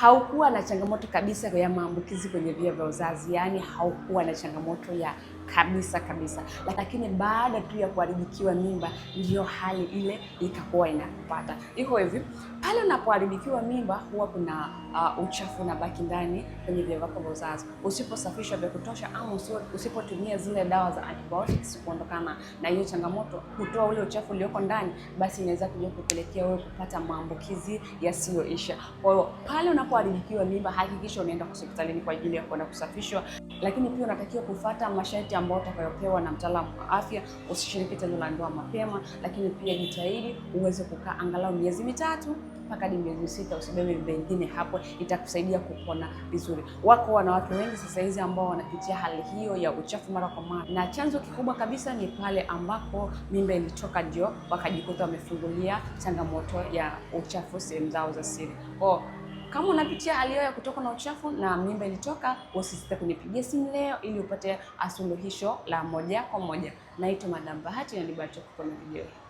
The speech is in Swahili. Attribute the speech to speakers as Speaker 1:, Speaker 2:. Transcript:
Speaker 1: Haukuwa na changamoto kabisa ya maambukizi kwenye via vya uzazi, yaani haukuwa na changamoto ya kabisa kabisa, lakini baada tu ya kuharibikiwa mimba ndiyo hali ile ikakuwa inakupata. Iko hivi, pale unapoharibikiwa mimba huwa kuna uchafu unabaki ndani kwenye via vyako vya uzazi. Usiposafishwa vya kutosha ama usipotumia zile dawa za antibiotics kuondokana na hiyo changamoto, kutoa ule uchafu ulioko ndani, basi inaweza kuja kupelekea wewe kupata maambukizi yasiyoisha. Kwa hiyo pale unapoharibikiwa mimba, hakikisha unaenda hospitalini kwa ajili ya kwenda kusafishwa, lakini pia unatakiwa kufuata masharti ambayo utakayopewa na mtaalamu wa afya. Usishiriki tendo la ndoa mapema, lakini pia jitahidi uweze kukaa angalau miezi 3 mpaka hadi miezi 6, usibebe mimba nyingine hapo, itakusaidia kupona vizuri. Wako wanawake wengi sasa hizi ambao wanapitia hali hiyo ya uchafu mara kwa mara, na chanzo kikubwa kabisa ni pale ambapo mimba ilitoka, ndio wakajikuta wamefungulia changamoto ya uchafu sehemu zao za siri. Kwa kama unapitia hali hiyo ya kutoka na uchafu na mimba ilitoka, usisite kunipigia simu leo ili upate suluhisho la moja kwa moja. Naitwa Madam Bahati na ni Bahati kukuona video hii.